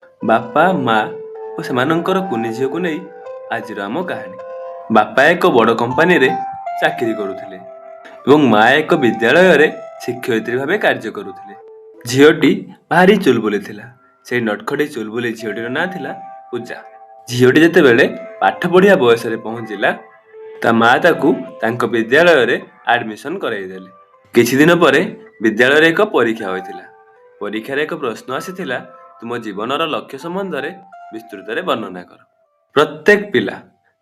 ବାପା, ମା ଓ ସେମାନଙ୍କର କୁନି ଝିଅକୁ ନେଇ ଆଜିର ଆମ କାହାଣୀ। ବାପା ଏକ ବଡ଼ କମ୍ପାନୀରେ ଚାକିରି କରୁଥିଲେ ଏବଂ ମା ଏକ ବିଦ୍ୟାଳୟରେ ଶିକ୍ଷୟିତ୍ରୀ ଭାବେ କାର୍ଯ୍ୟ କରୁଥିଲେ। ଝିଅଟି ଭାରି ଚୁଲବୁଲି ଥିଲା। ସେଇ ନଟଖଟି ଚୁଲବୁଲି ଝିଅଟିର ନାଁ ଥିଲା ପୂଜା। ଝିଅଟି ଯେତେବେଳେ ପାଠ ପଢ଼ିବା ବୟସରେ ପହଞ୍ଚିଲା, ତା ମା ତାକୁ ତାଙ୍କ ବିଦ୍ୟାଳୟରେ ଆଡମିସନ କରାଇଦେଲେ। କିଛି ଦିନ ପରେ ବିଦ୍ୟାଳୟରେ ଏକ ପରୀକ୍ଷା ହୋଇଥିଲା। ପରୀକ୍ଷାରେ ଏକ ପ୍ରଶ୍ନ ଆସିଥିଲା, ତୁମ ଜୀବନର ଲକ୍ଷ୍ୟ ସମ୍ବନ୍ଧରେ ବିସ୍ତୃତରେ ବର୍ଣ୍ଣନା କର। ପ୍ରତ୍ୟେକ ପିଲା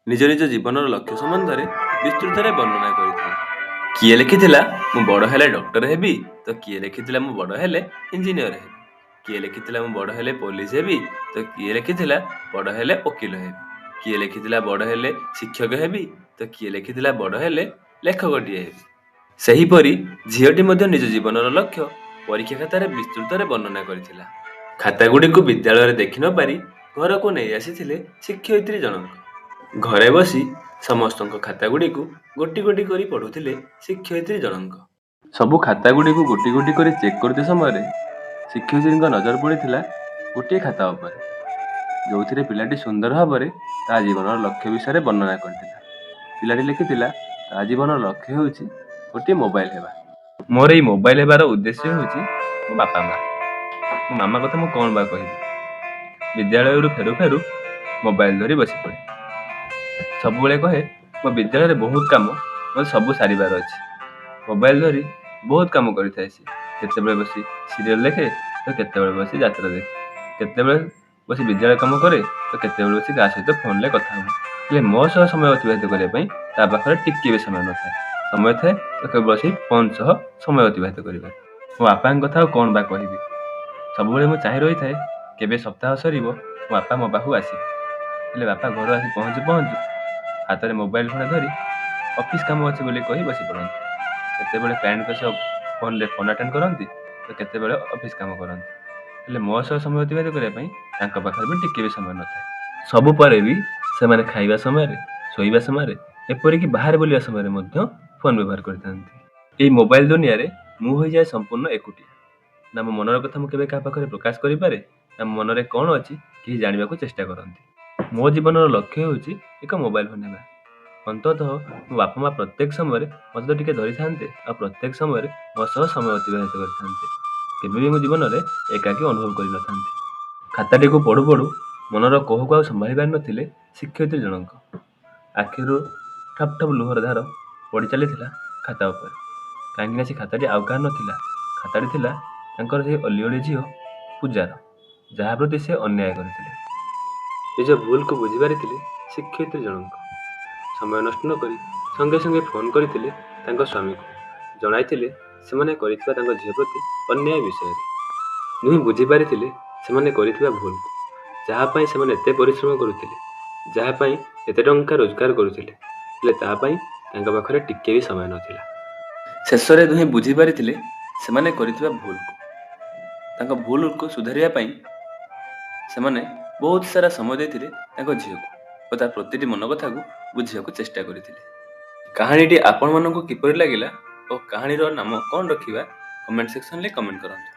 ନିଜ ନିଜ ଜୀବନର ଲକ୍ଷ୍ୟ ସମ୍ବନ୍ଧରେ ବିସ୍ତୃତରେ ବର୍ଣ୍ଣନା କରିଥିଲେ। କିଏ ଲେଖିଥିଲା ମୁଁ ବଡ଼ ହେଲେ ଡକ୍ଟର ହେବି, ତ କିଏ ଲେଖିଥିଲା ମୁଁ ବଡ଼ ହେଲେ ଇଞ୍ଜିନିୟର ହେବି, କିଏ ଲେଖିଥିଲା ମୁଁ ବଡ଼ ହେଲେ ପୋଲିସ ହେବି, ତ କିଏ ଲେଖିଥିଲା ବଡ଼ ହେଲେ ଓକିଲ ହେବି, କିଏ ଲେଖିଥିଲା ବଡ଼ ହେଲେ ଶିକ୍ଷକ ହେବି, ତ କିଏ ଲେଖିଥିଲା ବଡ଼ ହେଲେ ଲେଖକଟିଏ ହେବି। ସେହିପରି ଝିଅଟି ମଧ୍ୟ ନିଜ ଜୀବନର ଲକ୍ଷ୍ୟ ପରୀକ୍ଷା ଖାତାରେ ବିସ୍ତୃତରେ ବର୍ଣ୍ଣନା କରିଥିଲା। ଖାତାଗୁଡ଼ିକୁ ବିଦ୍ୟାଳୟରେ ଦେଖି ନପାରି ଘରକୁ ନେଇ ଆସିଥିଲେ ଶିକ୍ଷୟିତ୍ରୀ ଜଣକ। ଘରେ ବସି ସମସ୍ତଙ୍କ ଖାତାଗୁଡ଼ିକୁ ଗୋଟି ଗୋଟି କରି ପଢ଼ୁଥିଲେ ଶିକ୍ଷୟିତ୍ରୀ ଜଣଙ୍କ। ସବୁ ଖାତାଗୁଡ଼ିକୁ ଗୋଟି ଗୋଟି କରି ଚେକ୍ କରୁଥିବା ସମୟରେ ଶିକ୍ଷୟିତ୍ରୀଙ୍କ ନଜର ପଡ଼ିଥିଲା ଗୋଟିଏ ଖାତା ଉପରେ, ଯେଉଁଥିରେ ପିଲାଟି ସୁନ୍ଦର ଭାବରେ ତା ଜୀବନର ଲକ୍ଷ୍ୟ ବିଷୟରେ ବର୍ଣ୍ଣନା କରିଥିଲା। ପିଲାଟି ଲେଖିଥିଲା ତା ଜୀବନର ଲକ୍ଷ୍ୟ ହେଉଛି ଗୋଟିଏ ମୋବାଇଲ ହେବା। ମୋର ଏଇ ମୋବାଇଲ ହେବାର ଉଦ୍ଦେଶ୍ୟ ହେଉଛି ମୋ ବାପା ମା। ମୋ ମାମା କଥା ମୁଁ କ'ଣ ବା କହିବି? ବିଦ୍ୟାଳୟରୁ ଫେରୁ ଫେରୁ ମୋବାଇଲ ଧରି ବସିପଡ଼େ। ସବୁବେଳେ କହେ ମୋ ବିଦ୍ୟାଳୟରେ ବହୁତ କାମ, ମୋତେ ସବୁ ସାରିବାର ଅଛି। ମୋବାଇଲ ଧରି ବହୁତ କାମ କରିଥାଏ ସିଏ। କେତେବେଳେ ବସି ସିରିଏଲ ଦେଖେ, ତ କେତେବେଳେ ବସି ଯାତ୍ରା ଦେଖେ, କେତେବେଳେ ବସି ବିଦ୍ୟାଳୟ କାମ କରେ, ତ କେତେବେଳେ ବସି କାହା ସହିତ ଫୋନରେ କଥା ହୁଏ। ହେଲେ ମୋ ସହ ସମୟ ଅତିବାହିତ କରିବା ପାଇଁ ତା ପାଖରେ ଟିକିଏ ବି ସମୟ ନଥାଏ। ସମୟ ଥାଏ ତ କେବଳ ସେଇ ଫୋନ ସହ ସମୟ ଅତିବାହିତ କରିବାରେ। ମୋ ବାପାଙ୍କ କଥା ଆଉ କ'ଣ ବା କହିବି? ସବୁବେଳେ ମୁଁ ଚାହିଁ ରହିଥାଏ କେବେ ସପ୍ତାହ ସରିବ, ମୋ ବାପା ମୋ ପାଖକୁ ଆସିବେ। ହେଲେ ବାପା ଘରୁ ଆସି ପହଞ୍ଚୁ ପହଞ୍ଚୁ ହାତରେ ମୋବାଇଲ ଖଣ୍ଡେ ଧରି ଅଫିସ କାମ ଅଛି ବୋଲି କହି ବସି ପଡ଼ନ୍ତି। କେତେବେଳେ କ୍ଲାଏଣ୍ଟଙ୍କ ସହ ଫୋନରେ ଫୋନ ଆଟେଣ୍ଡ କରନ୍ତି, ତ କେତେବେଳେ ଅଫିସ କାମ କରନ୍ତି। ହେଲେ ମୋ ସହ ସମୟ ଅତିବାହିତ କରିବା ପାଇଁ ତାଙ୍କ ପାଖରେ ବି ଟିକିଏ ବି ସମୟ ନଥାଏ। ସବୁ ପରେ ବି ସେମାନେ ଖାଇବା ସମୟରେ, ଶୋଇବା ସମୟରେ, ଏପରିକି ବାହାରେ ବୁଲିବା ସମୟରେ ମଧ୍ୟ ଫୋନ ବ୍ୟବହାର କରିଥାନ୍ତି। ଏଇ ମୋବାଇଲ ଦୁନିଆରେ ମୁଁ ହୋଇଯାଏ ସମ୍ପୂର୍ଣ୍ଣ ଏକୁଟିଆ। ନା ମୋ ମନର କଥା ମୁଁ କେବେ କାହା ପାଖରେ ପ୍ରକାଶ କରିପାରେ, ନା ମୋ ମନରେ କ'ଣ ଅଛି କେହି ଜାଣିବାକୁ ଚେଷ୍ଟା କରନ୍ତି। ମୋ ଜୀବନର ଲକ୍ଷ୍ୟ ହେଉଛି ଏକ ମୋବାଇଲ ଫୋନ ହେବା। ଅନ୍ତତଃ ମୋ ବାପା ମା ପ୍ରତ୍ୟେକ ସମୟରେ ମୋତେ ତ ଟିକେ ଧରିଥାନ୍ତେ ଆଉ ପ୍ରତ୍ୟେକ ସମୟରେ ମୋ ସହ ସମୟ ଅତିବାହିତ କରିଥାନ୍ତେ। କେବେ ବି ମୋ ଜୀବନରେ ଏକାକୀ ଅନୁଭବ କରିନଥାନ୍ତି। ଖାତାଟିକୁ ପଢ଼ୁ ପଢ଼ୁ ମନର କୋହକୁ ଆଉ ସମ୍ଭାଳି ପାରିନଥିଲେ ଶିକ୍ଷୟିତ୍ରୀ ଜଣକ। ଆଖିରୁ ଠପ୍ ଠପ୍ ଲୁହର ଧାର ପଡ଼ି ଚାଲିଥିଲା ଖାତା ଉପରେ। କାହିଁକିନା ସେ ଖାତାଟି ଆଉ କାହାର ନଥିଲା, ଖାତାଟି ଥିଲା ତାଙ୍କର ସେଇ ଅଲିଅଳି ଝିଅ ପୂଜାର, ଯାହା ପ୍ରତି ସେ ଅନ୍ୟାୟ କରିଥିଲେ। ନିଜ ଭୁଲକୁ ବୁଝିପାରିଥିଲେ ଶିକ୍ଷୟିତ୍ରୀ ଜଣକ। ସମୟ ନଷ୍ଟ ନକରି ସଙ୍ଗେ ସଙ୍ଗେ ଫୋନ କରିଥିଲେ ତାଙ୍କ ସ୍ୱାମୀକୁ। ଜଣାଇଥିଲେ ସେମାନେ କରିଥିବା ତାଙ୍କ ଝିଅ ପ୍ରତି ଅନ୍ୟାୟ ବିଷୟରେ। ଦୁହେଁ ବୁଝିପାରିଥିଲେ ସେମାନେ କରିଥିବା ଭୁଲକୁ, ଯାହା ପାଇଁ ସେମାନେ ଏତେ ପରିଶ୍ରମ କରୁଥିଲେ, ଯାହା ପାଇଁ ଏତେ ଟଙ୍କା ରୋଜଗାର କରୁଥିଲେ, ହେଲେ ତା ପାଇଁ ତାଙ୍କ ପାଖରେ ଟିକିଏ ବି ସମୟ ନଥିଲା। ଶେଷରେ ଦୁହେଁ ବୁଝିପାରିଥିଲେ ସେମାନେ କରିଥିବା ଭୁଲକୁ। ତାଙ୍କ ଭୁଲକୁ ସୁଧାରିବା ପାଇଁ ସେମାନେ ବହୁତ ସାରା ସମୟ ଦେଇଥିଲେ ତାଙ୍କ ଝିଅକୁ ଓ ତା ପ୍ରତିଟି ମନ କଥାକୁ ବୁଝିବାକୁ ଚେଷ୍ଟା କରିଥିଲେ। କାହାଣୀଟି ଆପଣମାନଙ୍କୁ କିପରି ଲାଗିଲା ଓ କାହାଣୀର ନାମ କ'ଣ ରଖିବା, କମେଣ୍ଟ ସେକ୍ସନରେ କମେଣ୍ଟ କରନ୍ତୁ।